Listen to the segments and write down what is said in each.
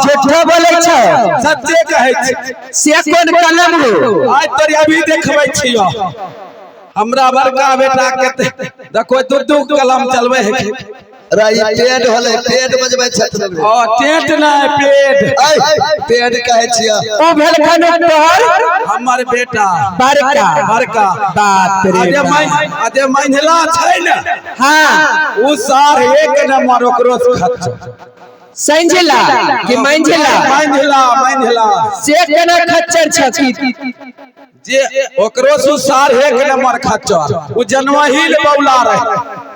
झूठो बोलै छौ। सच्चे कहै छी। से कोन कलम हो? आइ तोरी अभी देखबै छियो। हमरा बड़का बेटा के देखो दू दू कलम चलबै है। रे ई पेड होलै, पेड बजबै छथिन। ओ टेंट नहि पेड। ऐ पेड कहै छियै। ओ भेलखन तोहर हमर बेटा बड़का। बड़का। बाप रे अजे बाप। अजे मंझला छै ने। हाँ। उ सार एक नंबर ओकरो से खच्चर। संझला कि मंझला? मंझला मंझला। से केना खच्चर छ की? जे ओकरो से सार एक नंबर खच्चर। उ जनवही ले बौला रहे।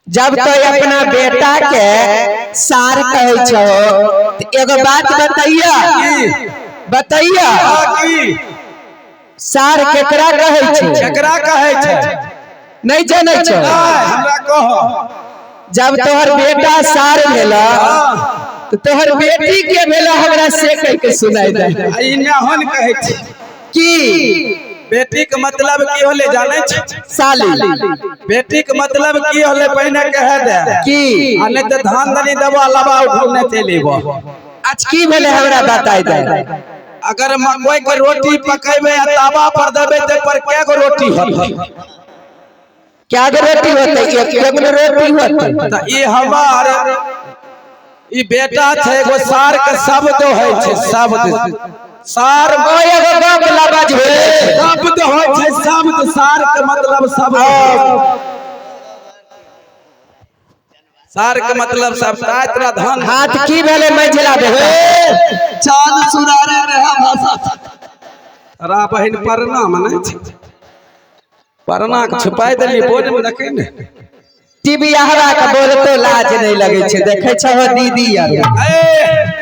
जब तो अपना बेटा के सार कहै छो त एगो बात बतैया। बतैया। की? सार केकरा कहै छै? केकरा कहै छै? नहीं जानै छो? नहि, हमरा कहो। जब तोहर बेटा सार भेला तो तोहर बेटी के भेला हमरा से कह के सुनाई दे। आ ई नहन कहै छै। की? बेटी के मतलब की होले जानै छै? साली। बेटी के मतलब की होले पहिने कह दे। की? आ नहि तऽ धान दनी देबो लबा उठौने चलि अयबो। आज की भेले हमरा बताई दे। अगर मकई के रोटी पकेबे आ तावा पर देबे ते पर कै गो रोटी होतै? क्या गो रोटी होतै? एक एक गो रोटी होतै। तऽ ई हमार ई बेटा छै एगो सार के शब्द होइ छै, शब्द सार। ओ एगो गप लबाज भेलै। शब्द होइ छै शब्द, सार के मतलब शब्द। सार के मतलब शब्द। आइ तोरा धान हाथ की भेले मंझला बेटा? चांद सुनारे रहा भाषा। तोरा बहिन परना मे नहि छै। परना के छुपाइ देली बोर्ड मे देखै ने। टीवी हवा के बोलतो लाज नहीं लगे छै। देखै छहो दीदी आर। ए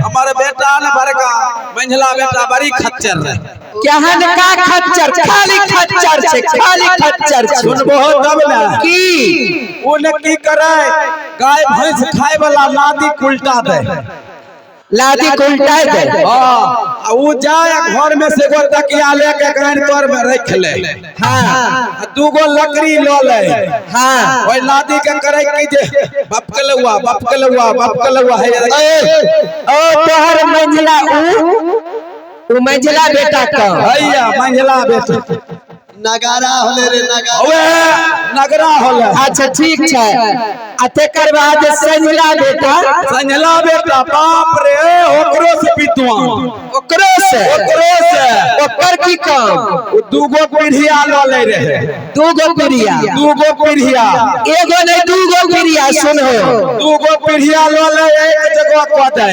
हमर बेटा ने बड़का मंझला बेटा बड़ी खच्चर रहे। केहन का खच्चर? खाली खच्चर छै, खाली खच्चर छै। सुनबो तब ने। की? ओ ने की करे गाय भैंस खाय वाला लादी उल्टा दे। लादी उल्टा दे। हाँ, आ उ जाय घर में से एगो तकिया लेके गाय तर में रख ले। हाँ। आ दूगो लकड़ी ल ले। हाँ। ओइ लादी के करे की जे बाप के लौआ बाप के लौआ बाप के लौआ है। ओ तोहर मंझला उ मंझला बेटा का। भैया मंझला बेटा। नगारा होले रे नगारा। ओए नगरा होले। अच्छा ठीक छै। आ तेकर बाद संझला बेटा। संझला बेटा बाप रे ओकरो से विद्वान। ओकरो से? ओकरो से। ओकर की काम? उ दूगो पीढ़िया ल ले रहे। दूगो पीढ़िया? दूगो पीढ़िया। एगो नहीं दूगो पीढ़िया। सुनो। दूगो पीढ़िया ल ले एक जगह क दे।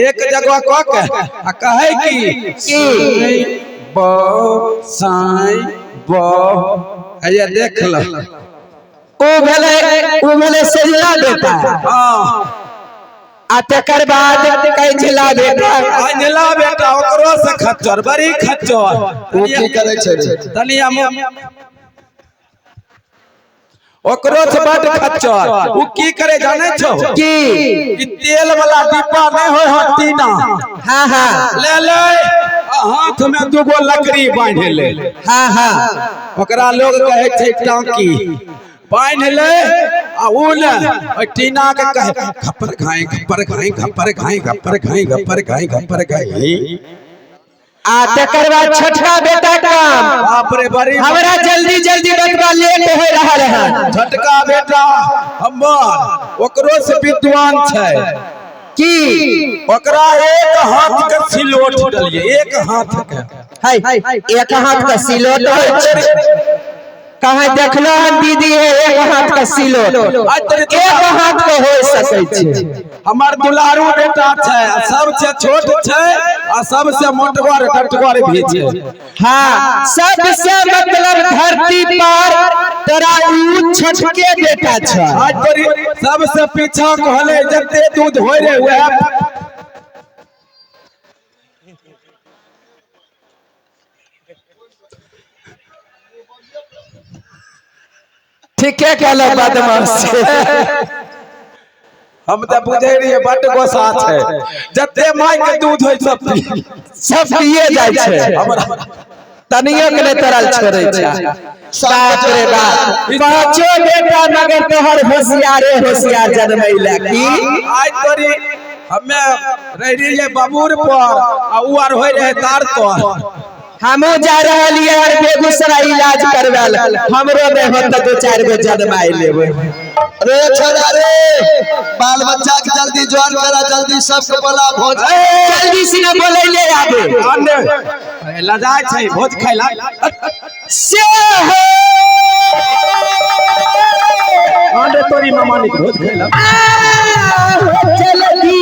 एक जगह क के आ कहै की की? बो साई बो हैया देख ल। उ भेलै संझला बेटा। हाँ। आ तेकर बाद कंझला बेटा। कंझला बेटा ओकरो से खच्चर, बड़ी खच्चर। उ की करै छै रे? तनी हम ओकरो से बड खच्चर। उ की करे जानै छौ? की? ई तेल वाला डिब्बा नहीं होय हो टीना। हाँ हाँ। ले ले हाथ में दूगो लकड़ी बांध ले। हाँ हाँ। ओकरा लोग कहै छै टांकी। बांध ले आ उ ने ओइ टीना के कहे खप्पर खाई खप्पर खाई खप्पर खाई खप्पर खाई खप्पर खाई खप्पर खाई। आ तेकर बाद छोटका बेटा काम। बाप रे बड़ी हमरा जल्दी जल्दी बतबा लेट हो रहल है। छोटका बेटा हमर ओकरो से विद्वान छै। की? ओकरा एक हाथ के सिलोट डलिए, एक हाथ के। है एक हाथ के सिलोट होइ छै। कहाँ देखलो हन दीदी है एक हाथ के सिलोट? एक हाथ के हो सकै छै। हमर दुलारू बेटा छै, आ सबसे छोट छै आ सबसे मोटगर डटगर भी छै। हाँ, सबसे मतलब धरती पर तोरा उ छोटके बेटा छै। आज तोरी सबसे पीछा कहले जते दूध होय रे वएह। ठीके कहलो बदमाश। हम तऽ बुझै रहियै बड गोसा छै, जते माय के दूध होय सब पी सब पिए जाइ छै। हमरा तनियो के नहि तोरा छोड़ै छै। बाप रे बाप, पांचो बेटा मगर तोहर होशियारे होशियार जनमैला की? आइ तोरी हमे रह रहियै बाबूर पर आ उ आर होय रहे तार तर। हमहूँ जा रहल यार बेगूसराय इलाज करबै लए, हमरो नहीं होत तऽ 2-4 गो जन्माइ लेबै। रे छोरा रे, बाल बच्चा के जल्दी ज्वाइन करा, जल्दी सबके बोला भोज। जल्दी से न बोलैले आबे। लजाय छै भोज खाइला। से हो आंडे तोरी मामा ने भोज खाइला। जल्दी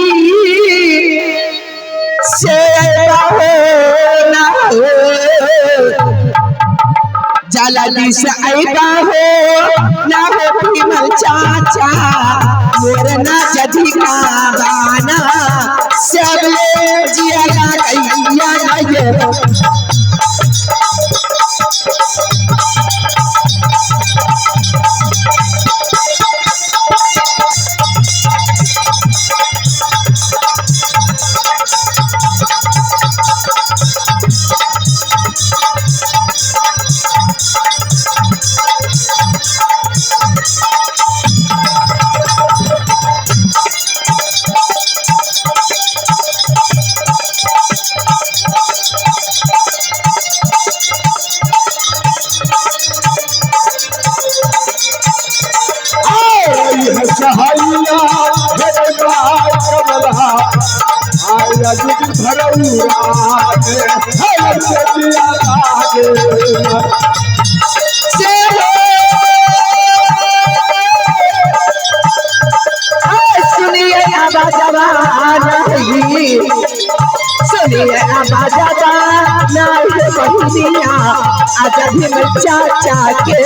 से हो ना हो, जल्दी से अइबा हो ना हो भीमल चाचा, मोर ना जजी का बाना सब ले जिया गैया ना ये। से हो सुनिए आवाज सुनिए आवाज बहिनिया, आज भीम चाचा के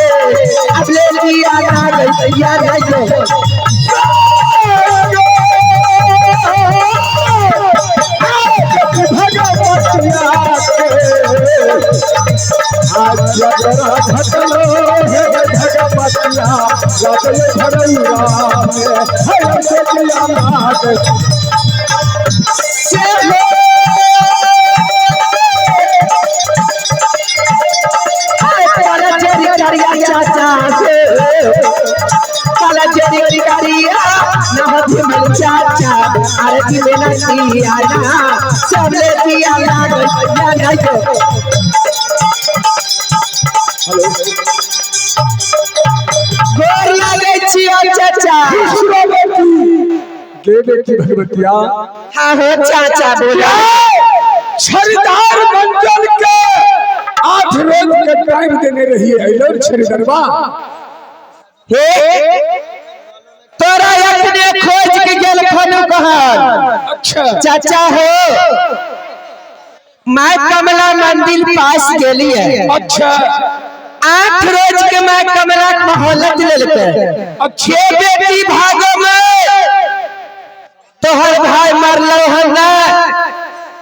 अब ले लिया ना गैया ना यो। से हो काला चेरी करिया चाचा से, काला चेरी करिया ना भीम चाचा, अरे भीम ना ना सब ले दिया ना गैया ना यो। गोर लागै छियौ चाचा। के बेटी भगवतिया। हाँ हो चाचा बोला। छड़ीदार मंडल के 8 रोज के टाइम देने रही है छड़ीदरवा। हे तोरा अपने खोज के गेल खनु कहन। अच्छा चाचा हो मैं कमला मंदिर पास गेली है। अच्छा 8 रोज के मैं कमला मोहलत लेलकै। अच्छा बेटी भागो में तोहर भाई मरलो हन ना,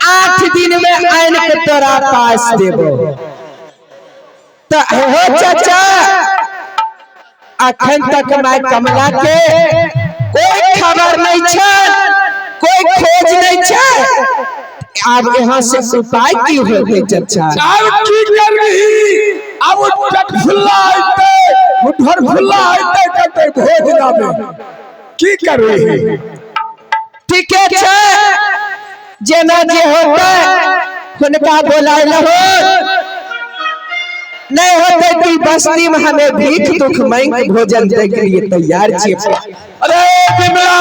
8 दिन में आन के तोरा पास देबो। तो हो चाचा अखन तक मैं कमला के कोई खबर नहीं छै, कोई खोज नहीं छै। अब यहाँ से उपाय की होते चाचा? अब की करबही, अब खुला आइते उधर खुला आइते कते भोज लाबे, की करबही? ठीक है छै, जेना जे होते हुनका बोलाय लहो, नहीं होते तो बस्ती में हमें भीख दुख मांग भोजन दे के लिए तैयार छियै। अरे बिमला,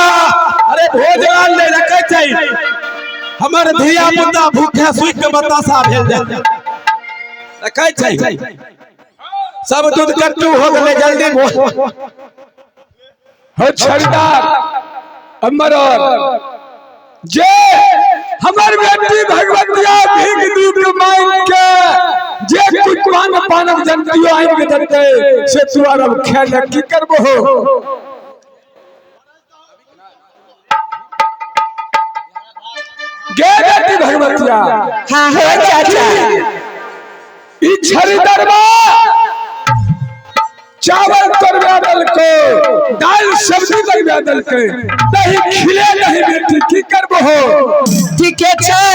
अरे भोज लाल नहीं रखे छै, हमर धिया पुता भूखे सुख के बतासा भेल जाय रखे छै, सब दूध कट्टू हो गेलै, जल्दी भोज हो। छड़ीदार अमर जे हमर बेटी भगवतिया भीख दुख मांग के जे कुछ पान पानक जनतियो आनि के देते से तू आर अब खेल की करबो हो? गे बेटी भगवतिया। हाँ हो चाचा। ई छड़ीदरवा चावल तोड़वा देलको, दाल सब्जी लगवा देलकै, दही खिले नहीं बेटी, की करबो हो? ठीक है छै,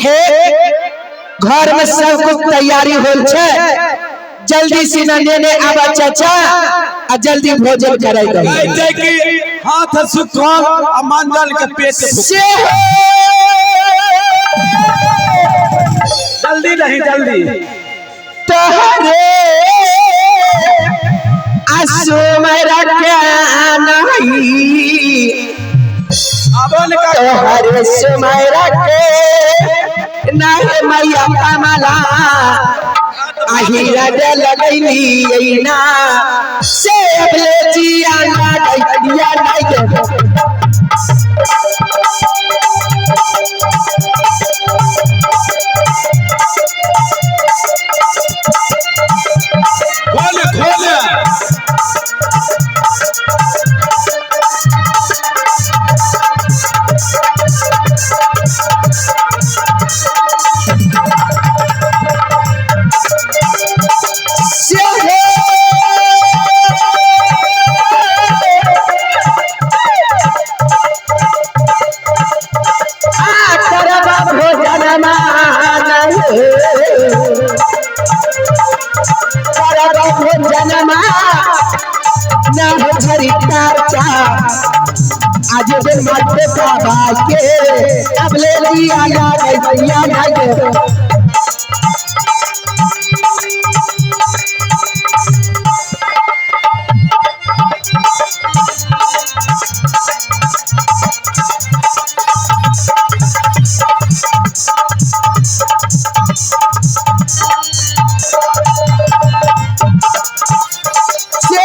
हे घर में सब कुछ तैयारी होल छै, जल्दी सीना लेने आवा चाचा आ जल्दी भोजन कराई दे। कहै छै कि हाथ सुखल आ मंडल के पेट भूखल। से हो जल्दी नहीं जल्दी। तोहरे आसो मेरा क्या नहीं आबो ने का तोहरे सुमेरा के नहीं मैया कमला आहिरा दे लगैली ना से अबले जिया ना गैया नहीं। खोल खोल। से हो आ करबा भोजनमा नहीं करबा भोजनमा ना हो झरी चा आज दिन मत बाबा के अब ले लिया ना गैया नहीं। से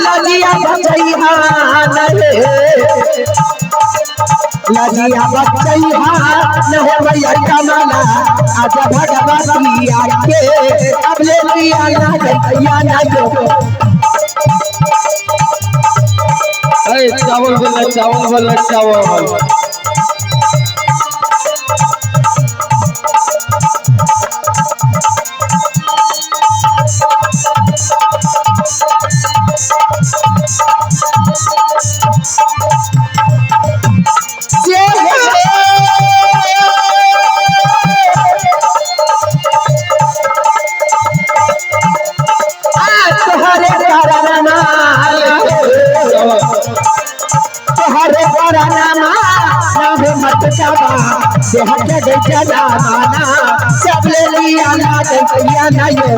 लजिया बचैहा लजिया बचैहा न हो भैया कमला आज भगवती आके अब ले लिया ना गैया ना जो। अरे चावल बोलना चावल बोलना चावल। से हो आ तोहरे करणमा तोहरे करणमा ना हो मत काबा देह के गैया माना सब ले लिया ना गैया ना ये।